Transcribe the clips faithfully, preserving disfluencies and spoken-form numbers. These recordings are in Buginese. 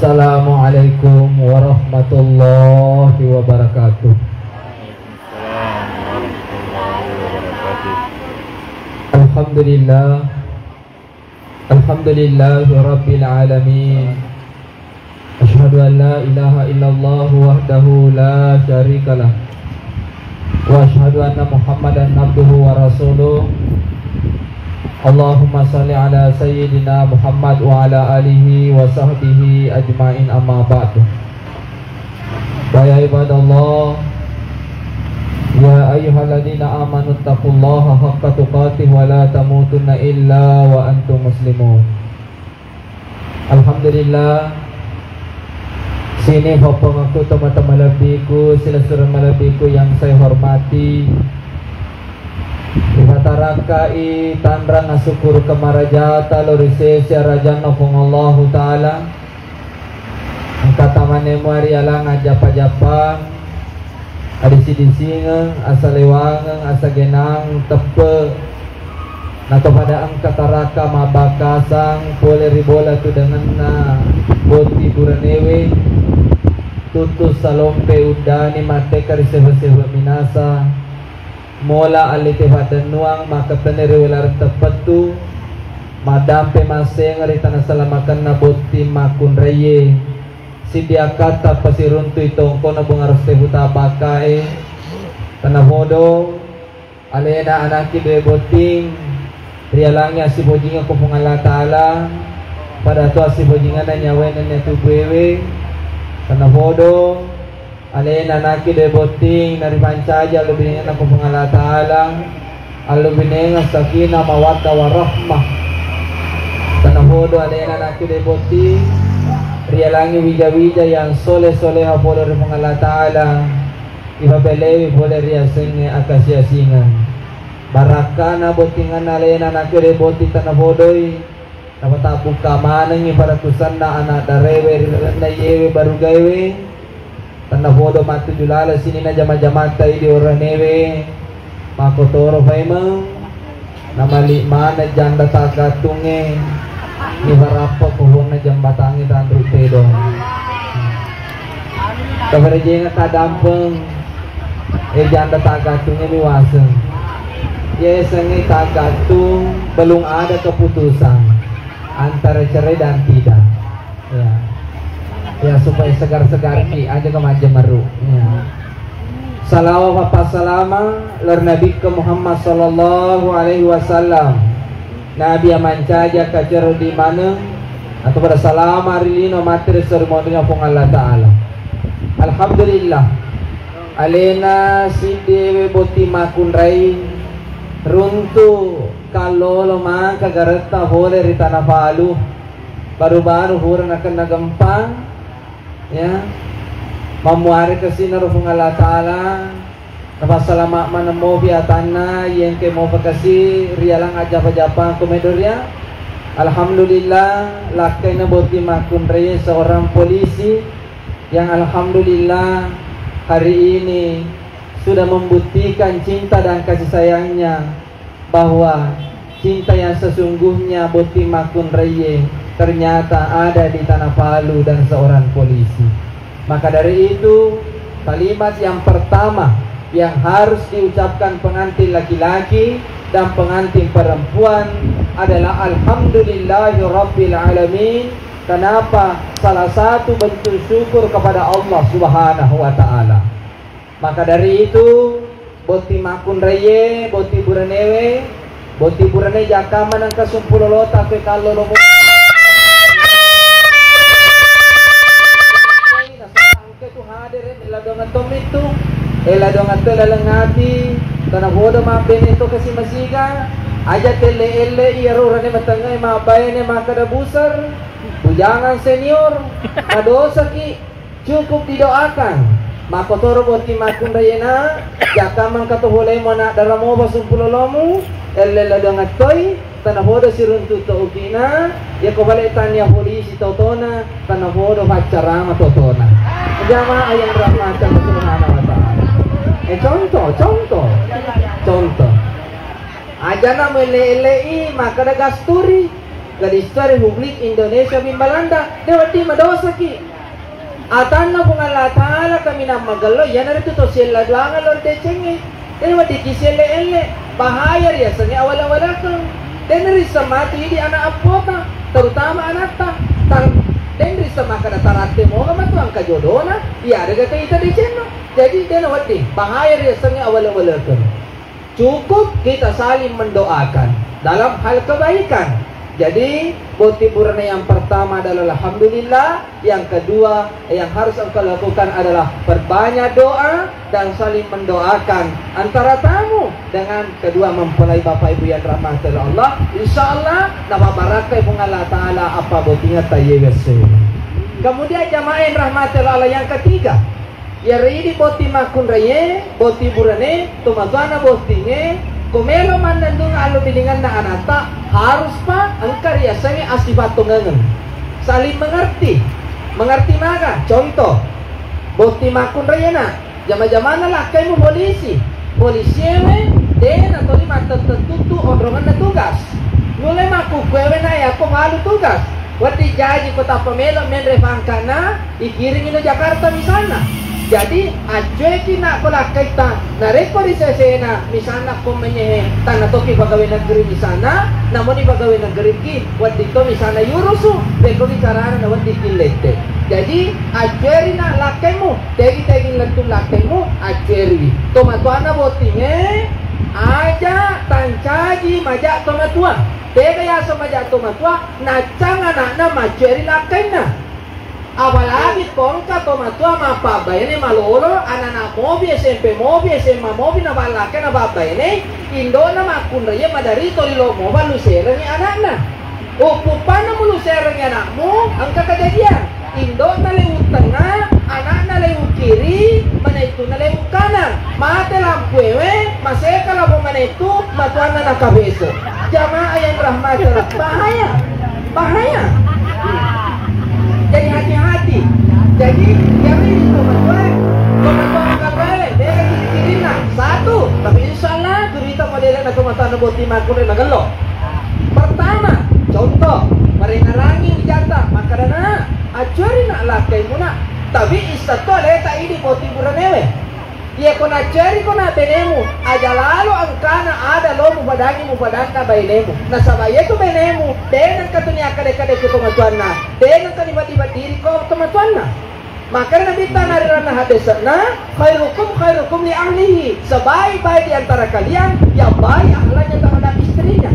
Assalamualaikum warahmatullahi wabarakatuh. Alhamdulillah. Alhamdulillahi rabbil alamin. Asyhadu an la ilaha illallah wahdahu la syarikalah. Wa asyhadu anna Muhammadan abduhu wa rasuluh. Allahumma salli ala sayyidina Muhammad wa ala alihi wa sahbihi ajma'in, amma ba'du. Wa ya ibadallah, ya ayyuhalladzina amanu taqullaha haqqa tuqatih wa la tamutunna illa wa antum muslimun. Alhamdulillah, sini fappangakku tomatoa malebbiku, silessureng malebbiku yang saya hormati. Ipatarakkai tanrang asukuru kemarajata lo ri sese arajanna Puang Allahu Ta'ala. Engka tamanemu ari alang ajjapa-japang, adisi-disingeng, asalewangeng, asagenang, teppe. Nato pada engka taraka mabbakasang pole ri bola tudangenna boti buranewe, tuttu salompe uddani matteka ri sefe-sefe minasa. Mola allite paddennuang makkettenne ri welareng teppettu, maddampe masseng ri tana salamakenna botting makkunraie. Siddi akkatta pasiruntui tongkona bunga rossebu tabakkae. Tanafodo alena anakki due botting rialangi assipojingeng ko Puang Allah Ta'ala, pada to assipojingenna nyawae nennia tubuewe. Tanafodo alena anakki due botting naripancaji allubinengenna ko Puang Allah Ta'ala, allubinengeng sakinah mawaddah warahmah. Tanafodo alena anakki due botting rialangi wija-wija yang soleh-soleha pole ri Puang Allah Ta'ala, ipabelewi pole riasengnge akasi-asingeng. Barakkana bottingenna alena anakki due botting tanafodoi. Napatabbukka manengngi paratusanna ana' darewe ri lalenna iyewe barugaewe. Tennapodo mattuju laleng sininna jama-jamatta idi oranewe. Makkotoro paimeng namali maneng janda taggattungnge. Nifarappa pohonna jambatangnge tanru tedong. Kafarejengeng tadampeng. Eh, janda taggattungnge mi waseng. Yasengnge taggattung, belum ada keputusan antara cerai dan tidak. Ya. Ya, supaya segar-segar ki aja ke majemmeru. Ya. Salawat pappasalama ler Nabi ke Muhammad sallallahu alaihi wasallam. Nabi yang mancaji akkacerodi maneng atau pada salama ri lino mate ri sorimonringa Puang Allah Ta'ala. Alhamdulillah. Alena siddewe botting makkunrai runtu kallolo mangka garetta pole ri Tana Palu. Baru-baru pura nakenna gempa, ya. Mammuare kesinaro Puang Allah Ta'ala. Napassalama maneng mopi atanna, iyengke mopa kasi rialang ajjapa-japang ko Medoria. Alhamdulillah, lakkaina botting makkunrai seorang polisi yang alhamdulillah hari ini sudah membuktikan cinta dan kasih sayangnya bahwa cinta yang sesungguhnya botting makkunraie ternyata ada di Tana Palu dan seorang polisi. Maka dari itu, kalimat yang pertama yang harus diucapkan pengantin laki-laki dan pengantin perempuan adalah alhamdulillahirabbil alamin. Kenapa? Salah satu bentuk syukur kepada Allah Subhanahu wa Ta'ala. Maka dari itu, botting makkunraie, botting buranewe, botting burane jakka maneng ka sumpulolota, koe kallolomu. Nasaba engka tu hadere, ladongeng tommi tu. Eh, ladongeng to laleng ati, tana bodo mabbene to kasi masiga. Aja telle-elle iyaro urane matengngai mabbaene makkada buser. Bujangan senior, madosaki. Cukup didoakan. Makkotoro botting makkunraiena, jakka mangka to bolemu ana' dara mopa sumpulolomu, elle ladongeng toi, tana bodo siruntu to ukina, yako bale tania polisi totona, tana bodo paccarama totona. Jamaah yang dirahmati Allah Subhanahu wa Ta'ala. Eh, contoh, contoh, contoh. Ajana muelle-elle'i makkada gasturi. Gadistua Republik Indonesia Bimbang Landa, de wedding madosaki. Atanna Puang Allah Ta'ala kaminang magello, iyanaritu to siella duangang lo decengnge. De wedding ki sielle-elle, bahaya riasengnge awale-walekeng. Den risseng matu idi anak appota, terutama anatta. Tar-, den risseng makkeda taratte moga matu engka jodona, iyarega to ita decenna. Jadi de nawedding, bahaya riasengnge awale-walekeng. Cukup kita saling mendoakan dalam hal kebaikan. Jadi, botting burane yang pertama adalah alhamdulillah, yang kedua yang harus engkau lakukan adalah perbanyak doa dan saling mendoakan antara tamu dengan kedua mempelai, Bapak Ibu yang dirahmati oleh Allah. Insya Allah, napabarakkai Puang Allah Ta'ala apa bottingetta iye wesse. Kemudian jamaah yang dirahmati oleh Allah, yang ketiga, iyaro idi botting makkunraie, botting burane, tomatoanna bottingnge, ko melo mannennung allo bilingenna anatta, haruspa engka riasengnge assipattongengeng. Saling mengerti. Mengerti maga? Contoh, botting makkunraiena, jama-jamanna lakkaimu polisi. Polisiewe de natoli mattetteng tuttu onrongenna tugas. Nulle makkukkuewe na yakko malu tugas. Wedding jaji ko tappa melo menre pangkana, ikiringi no Jakarta misalna. Jadi, accueki na ko lakkaitta, narekko ri sesena misalna ko menyehe tanna toki pegawai negeri misalna, namoni pegawai negeri ki, wedding to misalna yurusu, pekko bicarana na wedding ki lette. Jadi, accueri na lakkaimu, tegi-tegi lettu lakkaimu, accueri. Tomatoanna bottingnge, aja tancaji maja tomatua. Tega yaseng maja tomatua, naccang anakna maccueri lakkainna. Apalagi ko engka tomatua mappabbaine malolo, anana mopi, S M P mopi, S M A mopi, napallakkai napabbaine, indona makkunraie maderri toli lo mopa luserengngi anakna. Uppuppanna muluserengngi anakmu, engka kejadian. Indona lewuttengnga, anakna lewukiri, manaittuna lewukkanang. Mate lampuewe, maseka lapo manaittu, matuanna nakabeso. Jamaah yang dirahmati Allah, bahaya. Bahaya. Jadi hati-hati. Jadi iyaro idi tomatoae, tomatoa makkabbae, de ciri-cirinna. Satu, tapi insya Allah, turita modelna tomatoanna botting makkunrai magello. Pertama, contoh, marengarangi wijata, makkedana, accueri na lakkaimuna, tapi issatto aleta idi botting buranewe. Iya ko naccueri ko na benemu, aja lalo engkana ada lo mupadangi mupadanna bainemu. Nasaba iyatu benemu, de nengka tuni akkade-kade ko tomatuanna, de nengka dibaddi-baddiri ko tomatuanna. Maka Nabitta nariranna hadesna, khairukum khairukum li ahlihi. Sebaik-baik di antara kalian yang baik akhlaknya terhadap istrinya.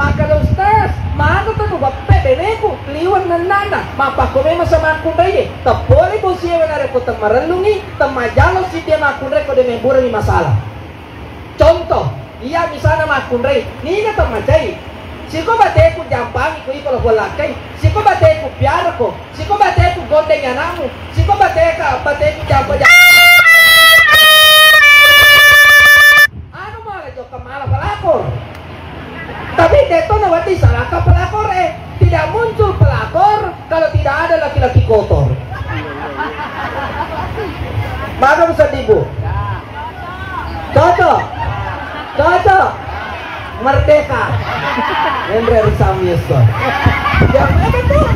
Maka ustaz, maka tanu bappe beneku, liweng nennana, mapakko memang sama kundaye. Teppole bosiewe narekko temmarellungi, temmajalo sidde makkunrai ko de memburengi masalah. Contoh, iya misalna makkunrai, niga temmacai. Siko bateku jampangi ko iko lo polakkai, siko bateku piarako, siko bateku gondeng anakmu, siko bateka, bateku jampa jampa. Anu mala jokka mala pelakor. Tapi detto na wedding salahkan pelakor eh. Tidak muncul pelakor kalau tidak ada laki-laki kotor. Mana bisa dibu? Cocok. Cocok. Merdeka. Enre risami esso. Ya, betul.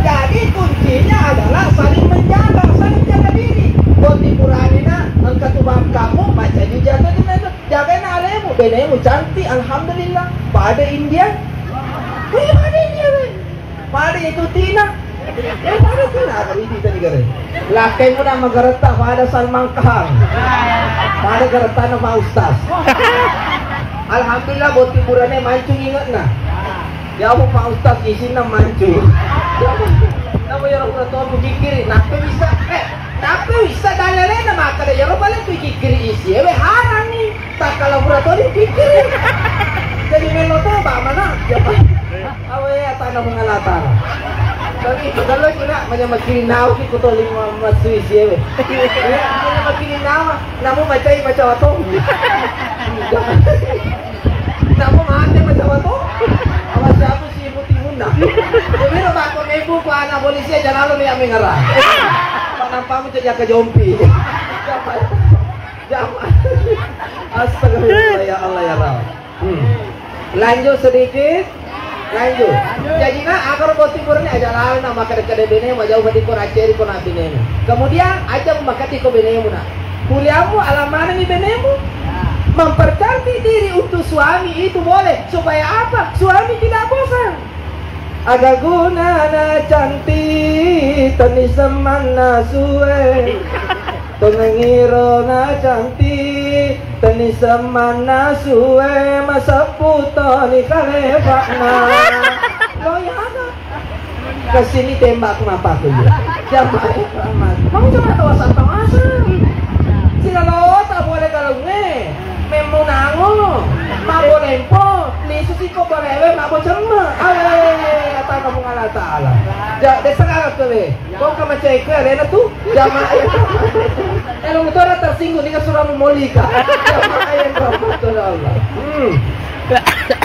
Jadi kuncinya adalah saling menjaga, saling jaga diri. Botting burane na, engka tu bangkamu, macca juga tu. Jagana alemu, benemu cantik, alhamdulillah. Pada India. Eh, pada India, weh. Pada itu Cina. Eh, pada Cina, apa itu tadi kare? Lakkaimu na magaretta pada Salman Khan. Pada garettana Pak Ustaz. Alhamdulillah, botting burane mancung ingetna. Ya Allah, Pak Ustaz, isinna mancung. Nama ya Rabbul Tuhan, kupikkiri, nappa bisa, eh, nappa bisa dalalena makkada, ya Rabbal, kupikkiri isi, ewe harangi. Takkala pura toni pikkiri. Jadi melo toba mana? Ya, Pak. Awe ya tanah mengalatan. Tapi kalau kira macam makin nawa ki kutoli ma-, masui siewe. Ya, macam makin nawa, namu macai macam atong. Namu mate macam atong. Awas aku si putih munda. Jadi lo bakal ibu ku anak polisi aja lalu dia mengerang. Pak nampamu jadi kejompi. Jamaah. Astagfirullah, ya Allah, ya Rabb. Hmm. Lanjut sedikit. Lanjut. Jadi, na, agaro botting burane aja laleng na makkeda-keda benemu, aja ufa dikko racceri ko na benemu. Kemudian, aja mu makkeda ko benemu, na. Kuliamu alamanengi benemu. Mempercantik diri untuk suami itu boleh. Supaya apa? Suami tidak bosan. Aga gunana cantik, teni semanna sue. Tongengiro na cantik, teni semanna sue, maseppu toni kalefa'na. Lo iya aga? Kesini tembak aku mapaku iya. Jamaah rahmat. Mau coba tahu asal tahu asal. Sila lo tak boleh kalau nge. Memmunango, mabbo lempo, lisu siko barewe, mabbo cemme. Awe, atana Puang Allah Ta'ala. Ja, desa kala tuwe. Kok ka macai kue, alena tu? Jamaah. Eh, lo mutora tersinggung, ni ka surah memolika. Jamaah yang rahmatullah Allah. Hmm.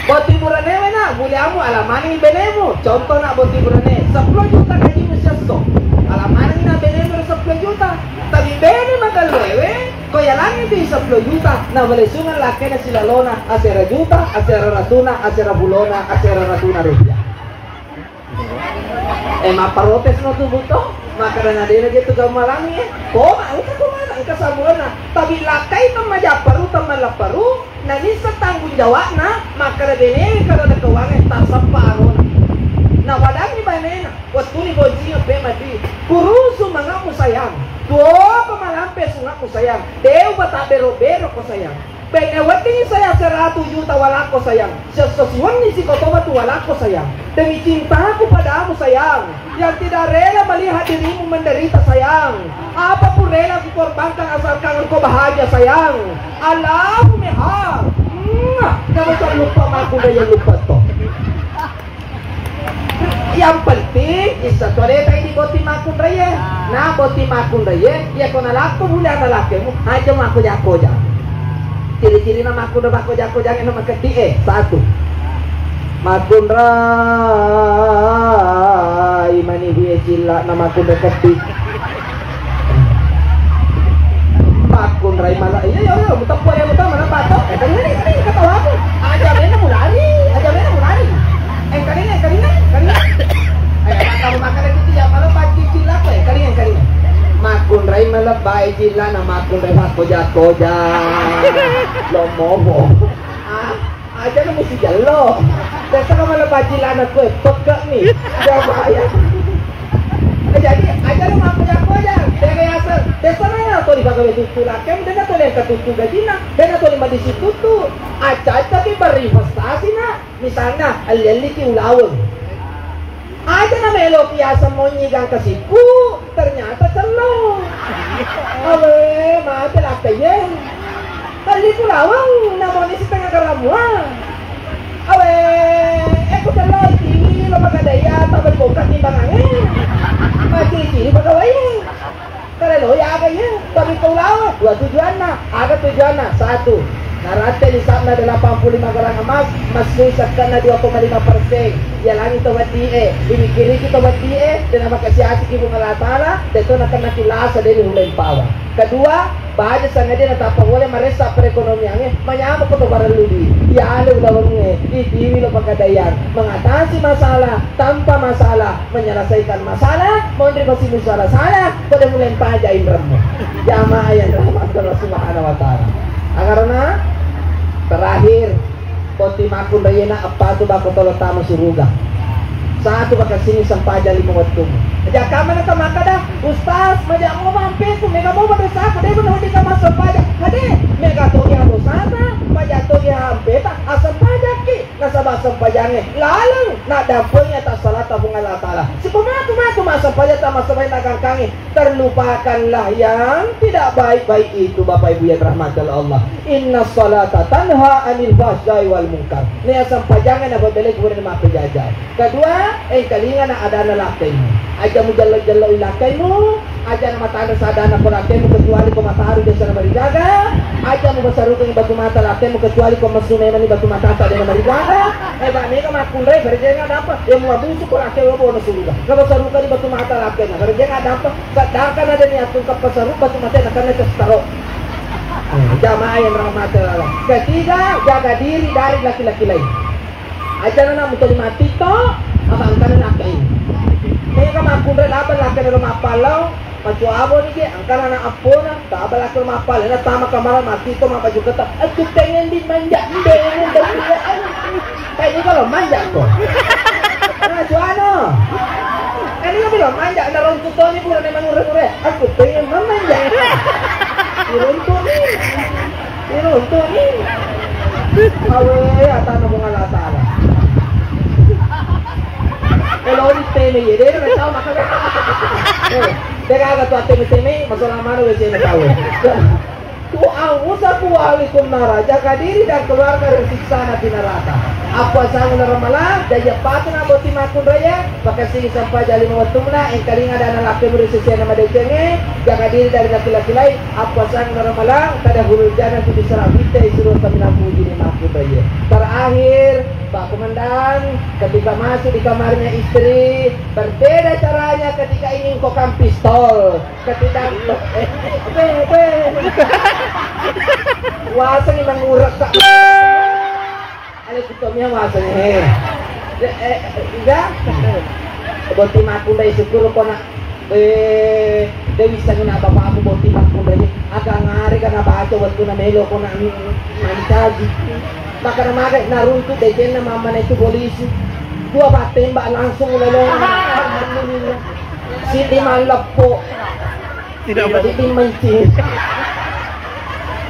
Botting buranewe na, buliamu alamani benemu. Contoh na botting burane, sepuluh juta gajimu siesso. Alamani na benemu sepuluh juta. Tapi bene magalloewe, Ko yalangngi tu sepuluh juta, na balesungeng lakkena silalona, asera juta, asera ratuna, asera pulona, asera ratuna rupiah. Eh, mapparotes no tu buto, makkeda na dena je tu gammalangngi, eh. Ko, engka ko mana, engka sabuana. Tapi lakkai temma japparu, temma lapparu, na nisseng tanggung jawabna, makkeda benewi karo ada keuangan, tasappa arona. Na wadangngi banena. Wettuni bojingeng pe madui. Kurusu mangamu sayang. Tuoko malampe sungamu sayang. De upa tabbero-bero ko sayang. Benne wedding saya seratus juta walako sayang. Sesso siwenni sikotoba tu walako sayang. Demi cintaku padamu sayang. Yang tidak rela melihat dirimu menderita sayang. Apapun rela kukorbankan asalkan engkau bahagia sayang. Allahumma ha. Kamu tak lupa maku daya lupa toh. Yang penting, issa tu aleta idi botting makkunraie. Nah, botting makkunraie, iya ko nalakko bulianna lakkemu, aja makkoja-koja. Ciri-cirina makkunrai makkoja-koja anu makeddi, eh, satu. Makkunrai mani bue cilla na makkunrai keddi. Makkunrai mala, iya, iya, iya, muteppu ya, muteppu mana pato? Eh, tadi, tadi, tadi, kata aku. Aja mena mulari, aja mena mulari. Eh, kali ini, kali ini, kali ini. Eh, kamu makan itu ya, malah pagi cilla apa ya? Kali ini, kali ini. Makkunrai mala bae cilla na makkunrai pakkoja-koja. Lomobo. Ah? Aja na musti jello. Biasa na mala baji lana kue, pekek ni. Jamaah ya. Jadi, aja na mampu jago aja. Tega yaseng. Biasa na ya, toli pagawe tuttu lakeng, dena toli angka tuttu gajina, dena toli madisi tuttu. Aja tapi berinvestasi na. Misalnya, alli-alli ki ulaweng. Aja na melo ki yaseng monyi gangka sikku, ternyata cello. Awe, mate lakkaie. Telli pulaweng, namoni sitengnga karamua. Awe, eh, ku tello, tiwi lo magadaiya, tabeng bongka timbangangnge. Macili-cili pegawaiye. Karelo ya aga ye, tapi pulaweng, dua tujuanna. Aga tujuanna? Satu, naratte nisabna delapan puluh lima gram emas, massui sekkenna dua koma lima persen. Yalangi to weddi e, imikiriki to weddi e, dena makasiasi ki Puang Allah Ta'ala, deto nakenna kilasa deni huleng pawa. Kedua, baja sangadinna tappa pole maressa perekonomiangnge, manyameng ko to parellu di. Yale ulawengnge, itiwi lo pegadaian. Mengatasi masalah tanpa masalah, menyelesaikan masalah, monri pasi musala-sala, pada mulai paja inremmu. Jamaah yang dirahmati Allah Subhanahu wa Ta'ala. Agarana terakhir, Botting makkunraiena eppa tu bako tolo tama suruga. Satu, baka sini sempajang lima wettu. Aja kamana ka makkada, Ustaz, maja mo mampetu, mega mo madrasaku, de guna hudi kama sempajang. Hade, mega to iya dosata, maja to iya ampeta, asempajangki. Nasaba sempajangnge laleng, na dampengi atas salata Puang Allah Ta'ala. Sipamatu-matu massempajang tama sempajang nagangkangi. Terlupakanlah yang tidak baik-baik itu, Bapak Ibu yang dirahmati oleh Allah. Inna salata tanha anil fahsyai wal munkar. Nia sempajangnge na pabelai kemudian mape jaja. Kedua, engkalinga na adana lakkaimu. Aja mujello-jello lakkaimu, aja na matana sadana ko lakkaimu kecuali ko mataru biasa na marigaga, aja mubasarukengi batu mata lakkaimu kecuali ko messu memang ni batu mata tadi na marigaga. Eh, ba mega makkunrai, berjenga dapat. Yang muabusu ko lakkaimu bono suruga. Kalau saruka di batu mata lakkaimu, berjenga dapat. Sedangkan ada niat untuk pasaruk batu mata, nakanna ke setaro. Eh, jamaah yang rahmati Allah. Ketiga, jaga diri dari laki-laki lain. Ajana na mutoni mati to, apa engkana nakkai. Mega makkunrai laba lakkai ro mappallau, macuabo ni ge, engkana na appona, taba lakkai ro mappallau, na tama kamara mati to mabbaju keta. Aku pengen dimanja, pengen dimanja. Kayak ini kalau manja ko. Nah, cuano. Kan ini bilang manja, ada orang tutoni pura memang ure-ure. Aku pengen memanja. Diruntuni. Diruntuni. Awe, atana Puang Allah Taala. Kalau di teme ye, dia kan tahu makan. Eh, dia kagak tuh teme-teme, masalah mana wes yang tahu. Ku ausa ku walikum nara, jaga diri dan keluarga dari siksa api neraka. Apa sangu ramalang, jaja patuna boti makkunraya, pakasigi sampaja lima wettumna, engkalinga dana lakke muri sesiana madecengnge, jaga diri dari laki-laki lain, apa sangu ramalang, tada hulul jana tu bisara fitte, suruh kami nampuji di makkunraya. Terakhir, Pak Komandan, ketika masuk di kamarnya istri, berbeda caranya ketika ingin kokang pistol. Ketidak. Be, be. Waseng mangurek, Kak. Ale kutomia waseng, he. De, eh, enggak. Boti makkunrai syukur kona. Eh, de wissengi na bapakmu boti makkunrai. Aga ngare kana baca wettuna melo kona, mm, mancaji. Makana magai naruntu decenna mamana itu polisi. Dua battembak langsung lelong. Alhamdulillah. Sidi malleppo. Tidak mau. Sidi mencing.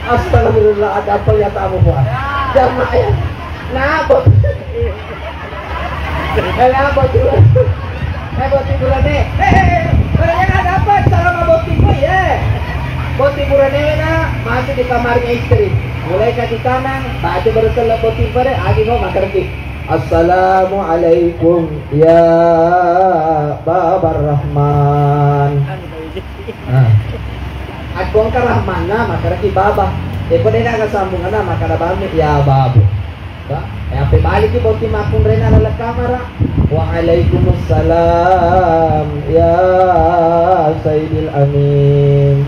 Astagfirullah, ada apa ya kamu, Pak? Jamaah ya. Nah, bot. Eh, nah, bot. Eh, boti burane. Eh, eh, eh. Burane ada apa? Salam boti boy, ya. Boti burane na masuk di kamarnya istri. Mulai kaki kanan, baca baru selesai boti pada, agi mau makan. Assalamualaikum ya Babar Rahman. Nah. Aku engka Rahmanna, makaraki Baba. Eko dena aga sambunganna, makada bami ya Babu. Ba, eh, ape baliki boti makkunrena laleng kamara. Waalaikumsalam ya Saidil Amin.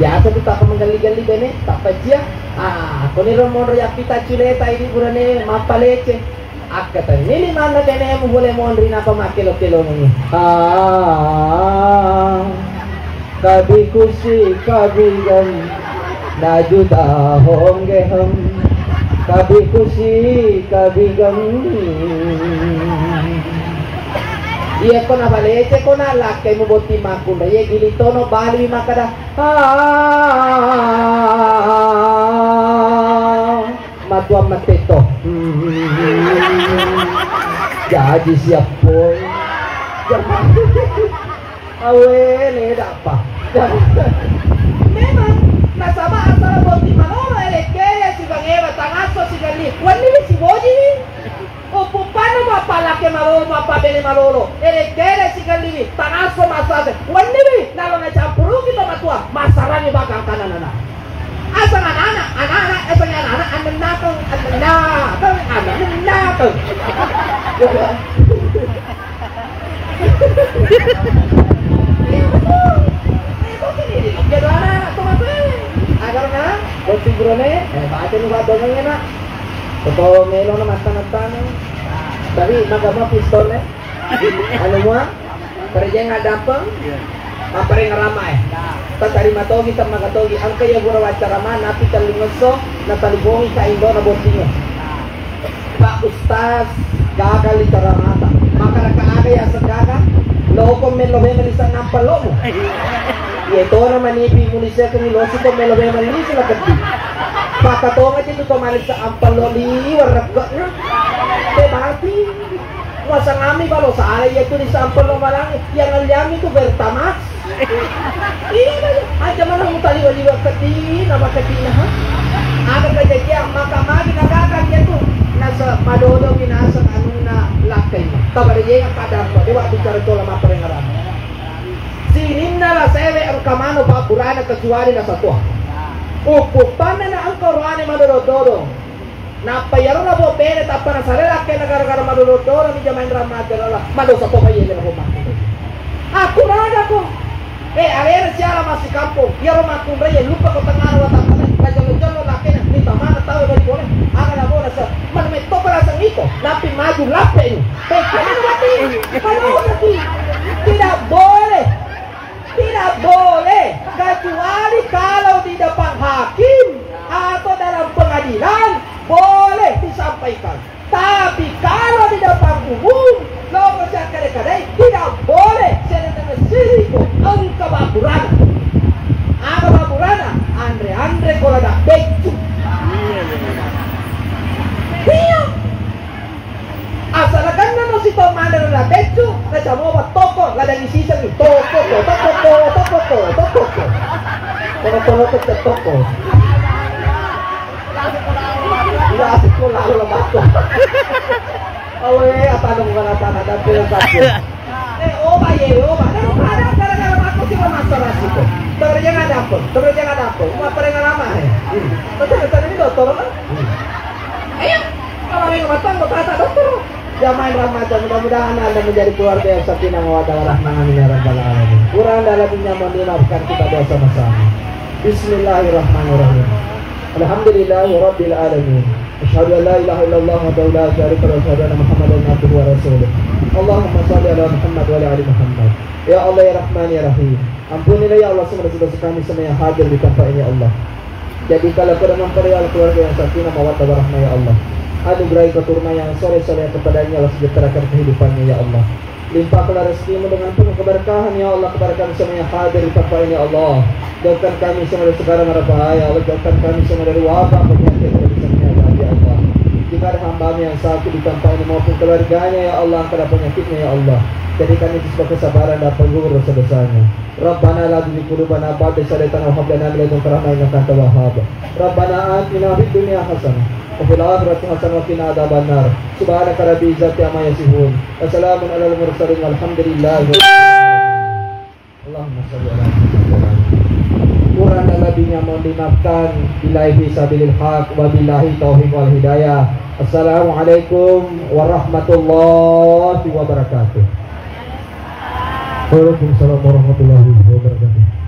Biasa tu tappa menggelli-gelli bene, tappa cia. Ah, koni ro monro yappi tacculeta ini burane mappalece. Akkatenni limanna benemu pole monri napa makkelo-kelongengi. Ah, kabi kusi kabi gam najuta hongge hem. Kabi kusi kabi gam. Iya ko nabalece ko na lakkaimu botting makkunrai, iya gili tono bali makkada. Ah, matuang mattetto. Jaji siappoi. Awe, leda apa? Memang nasaba asal botting malolo, elekele sibangewa tangasso sigalli. Wenni siboji. Upuppanna mappalake malolo, mappabene malolo. Ere-, kere sigalliwi, tanasso massase. Wenniwi, nalo nacampuruki to matua, massarani bakang kananana. Aseng anak-anak, anak-anak, aseng anak-anak, annennakeng, annennakeng, annennakeng. Iya, betul. Iya, betul. Iya, betul. Jadi anak-anak tuh, Mas, eh. Agar, nah, buat hiburannya, eh, baca nih, buat dongengnya, nak. Ko melo na mattana-tana. Tapi maga mua pistol e. Anu mua, perjeng addampeng, mapparengngerang mae. Tatarima togi, temmaga togi. Engka iya guru waccarama, napi tellungesso, natalubongi ka indona bottingnge. Pak Ustaz, gagal i caramata. Makkadaka aga yaseng gagal? Loko mello memeng lisa nampellomu. Iya tona manipi mulisekengngi losi ko mello memeng lisi la keddi. Pakkatonga ci tu to malisa ampello liwa rekkekna. Te mati. Muasengami balo sala iya tu lisa ampello malangi. Iya ngalliami tu Pertamax. Iya, aja mana mutaliwa-liwa keddi, nama keddina, ha? Ada kejadian, maka magi nagaga dia tu. Nasa madodo binasa anunna lakkai. Tabari iya pada apa? Dewa bicara tola mapparengngerang. Sininna la sewe engka mano pabburana kecuali nasa tua. Upuppanna na engka roane madodo-dodo. Nappa iyaro labo bene tappa nasare lakkena gara-gara madodong-dodong mi jamain rahmat Allah. Madosa to paye lena pemaham. Aku raga ko. Eh, alena siala masih kampung. Iyaro makkunrai lupa ko tengah wa tappa na jolo-jolo lakkena. Ni Tamana tau dari boleh, aga na boleh se, mana metto perasaan iko, tapi maju lape ini. Pekka ini mati, kalau mati. Tidak boleh, tidak boleh, kecuali kalau di depan hakim atau dalam pengadilan boleh disampaikan. Tapi kalau di depan umum, lo percaya kada-kadai, tidak boleh. Saya datang ke sini kok, engka baburana. Apa baburana? Andre-andre ko lada beccu. Iya. Asal kan nano si to mana lada beccu, na camo toko, lada di sisa ni toko, toko, toko, toko, toko, toko. Kono-kono ke toko. Iya, asik ko lalu lemak ko. Awe, atana bukan atana, dan tidak sakit. Eh, oba ye, oba. Daripada gara-gara aku sih masalah situ. Kerja nggak dapet, kerja nggak dapet. Mau apa dengan lama ya? Hmm. Betul, betul ini dokter kan? Hmm. Ayo, kalau yang matang, mau kata dokter. Jamaah Ramadan, mudah-mudahan Anda menjadi keluarga yang sakinah mawaddah warahmah. Amin ya rabbal alamin. Kurang dan lebihnya mohon dimaafkan kita bersama-sama. Bismillahirrahmanirrahim. Alhamdulillahi rabbil alamin. Asyhadu an la ilaha illallah wahdahu la syarika lahu, asyhadu anna Muhammadan abduhu wa rasuluh. Allahumma shalli ala Muhammad wa ala ali Muhammad. Ya Allah, ya Rahman, ya Rahim. Ampunilah ya Allah semua dosa-dosa kami semua yang hadir di tempat ini ya Allah. Jadikanlah pada mempelai keluarga yang sakinah mawaddah warahmah ya Allah. Anugerahi keturunan yang soleh-soleh kepadanya, Allah sejahterakan kehidupannya ya Allah. Limpahkanlah rezekimu dengan penuh keberkahan ya Allah kepada kami semua yang hadir di tempat ini ya Allah. Jauhkan kami semua dari segala mara bahaya ya Allah. Jauhkan kami semua dari wabah penyakit yang bisa kami hadapi ya Allah. Jika ada hamba-Mu yang sakit di tempat ini maupun keluarganya ya Allah, angkatlah penyakitnya ya Allah. Jadikan itu sebagai kesabaran dan penggugur dosa-dosanya. Rabbana la tuzigh qulubana ba'da idh hadaytana wa hab lana min ladunka rahmah innaka antal wahhab. Rabbana atina fid dunya hasanah wa fil akhirati hasanah wa qina adzabannar. Subhanaka rabbil izzati amma yasifun. Wa salamun alal mursalin walhamdulillahi rabbil alamin. Allahumma shalli ala Muhammad. Kurang dan lebihnya mohon dimaafkan. Billahi fi sabilil haq wa billahi taufiq wal hidayah. Assalamualaikum warahmatullahi wabarakatuh. Waalaikumsalam warahmatullahi wabarakatuh.